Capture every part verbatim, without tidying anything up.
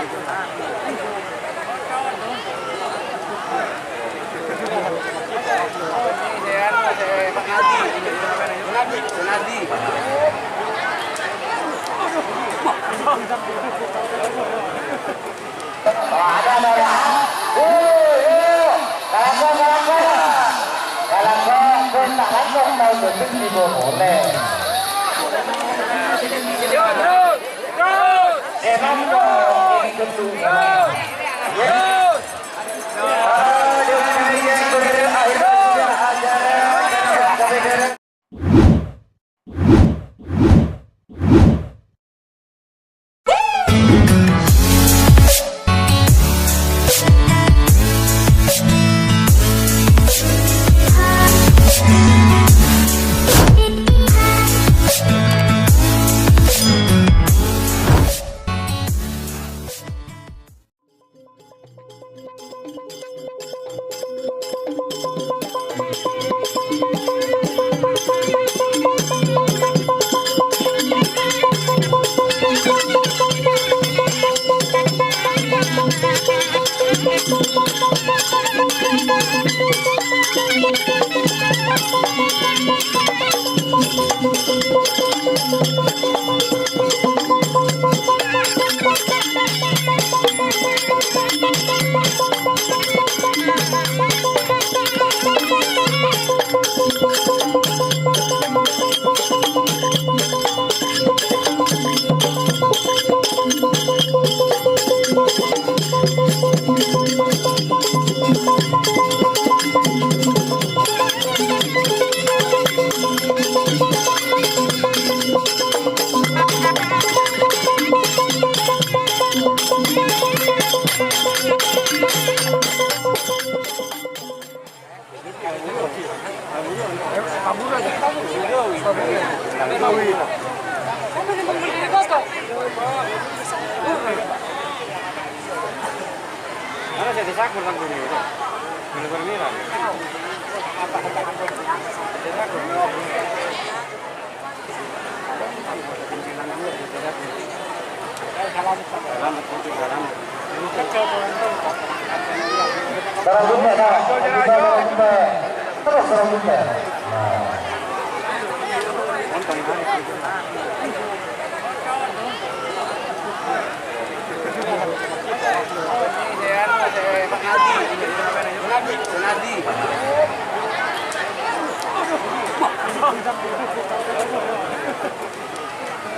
Ada, ada. Yo, yo. Kalako, kalako. Kalako, pun tak kalako, mau duduk di bawah boleh. Yo, terus, terus. Emang dong, ini kedua. Terus. Aduh, ini yang berakhir acara. Terus, terus, terus.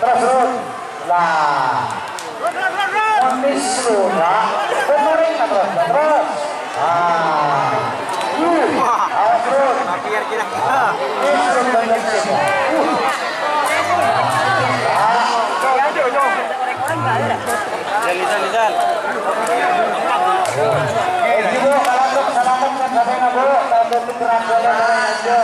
Terus, terus. Lah. Monis lu, Pak. Benerin, terus, terus. Ah. Uh. Awas, terus. Monis lu, bener sih. Uh. Ah. Jal, jal, jal. Eh, Ibu, kalau untuk keselamatan, kan, sampai, Bu, kalau untuk perangkulan, aja.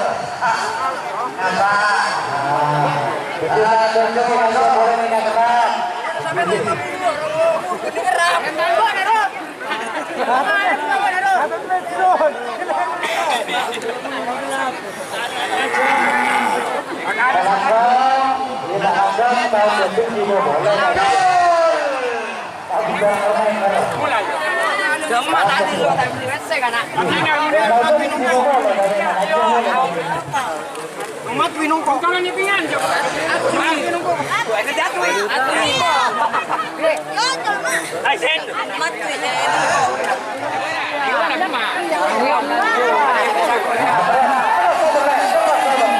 Cuma tadi lu tadi rese kan, nak? Amat winung kok. Jangan nyepingan, Jo. Amat winung kok. Gua aja jatuh, ya. Aisen. Amat winung. Gimana, Mak?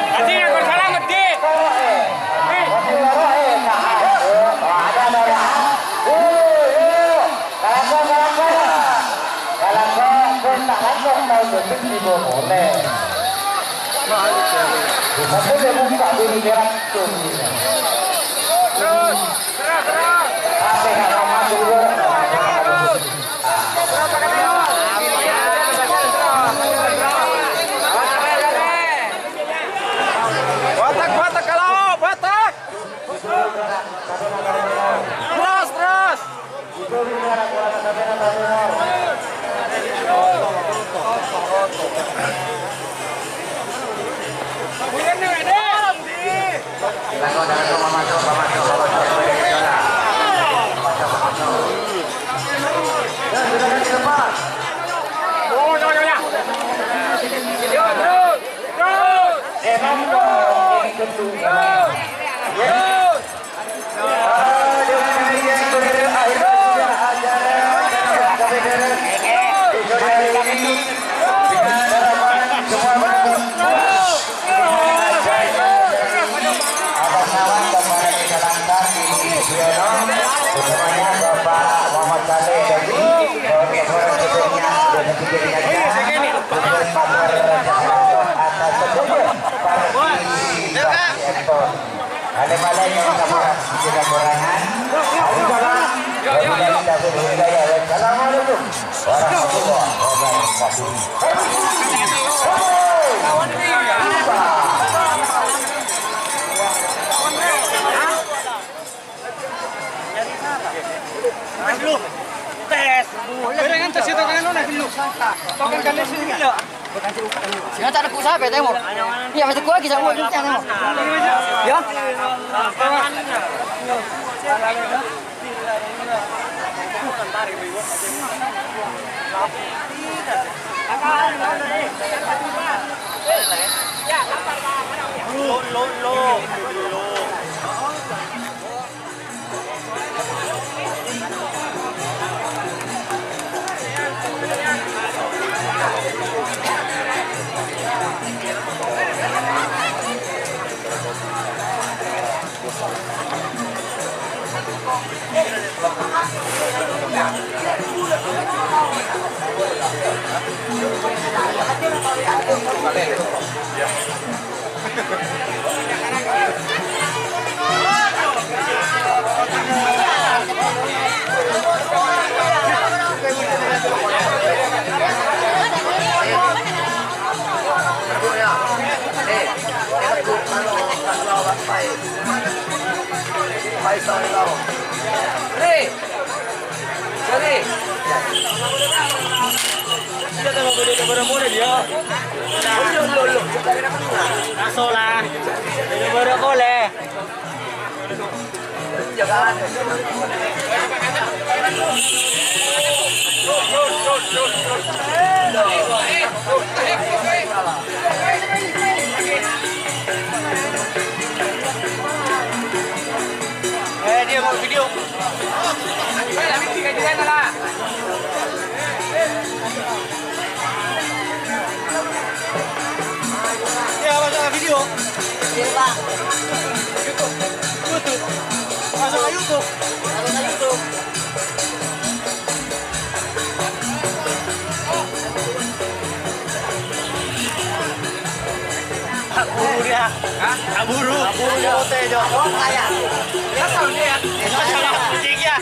Nanti yang bersalah, Medi. Eh. Kalako, kalako. Kalako, pun tak kalako, mau duduk di bawah boleh. Bisa saja buka dulu, berak tuh. Terus, terus, terus. Sampai nggak lama dulu. Terus, terus. Batak, Batak, kalau Batak. Terus, terus. Namanya Bapak Muhammad Saleh Daudi, Bapak Muhammad Saleh Daudi, Bapak Muhammad Saleh Daudi, atas nama Parti Bapak Anton. Ada pada yang kurang, tidak kurangan. Assalamualaikum warahmatullahi wabarakatuh. Tes. Gorengan tes itu kan udah dulu. Token kan sini lo. Sing ta' nebbhu sapè, Tèmor. Iyâ, masih kuat lagi sama Tèmor. Iyâ. Re. Sorry. Iya, tengok video gambar boleh dia. Asolah. Video gambar boleh. Eh, dia mau video. Ya, masuk ke video. Iya, Pak. YouTube. YouTube. Masuk ke YouTube. Masuk ke YouTube. Kaburu dia. Hah? Kaburu. Kaburu dia, ote, Jo. Oh, kaya. Kesel dia. Kesel dia.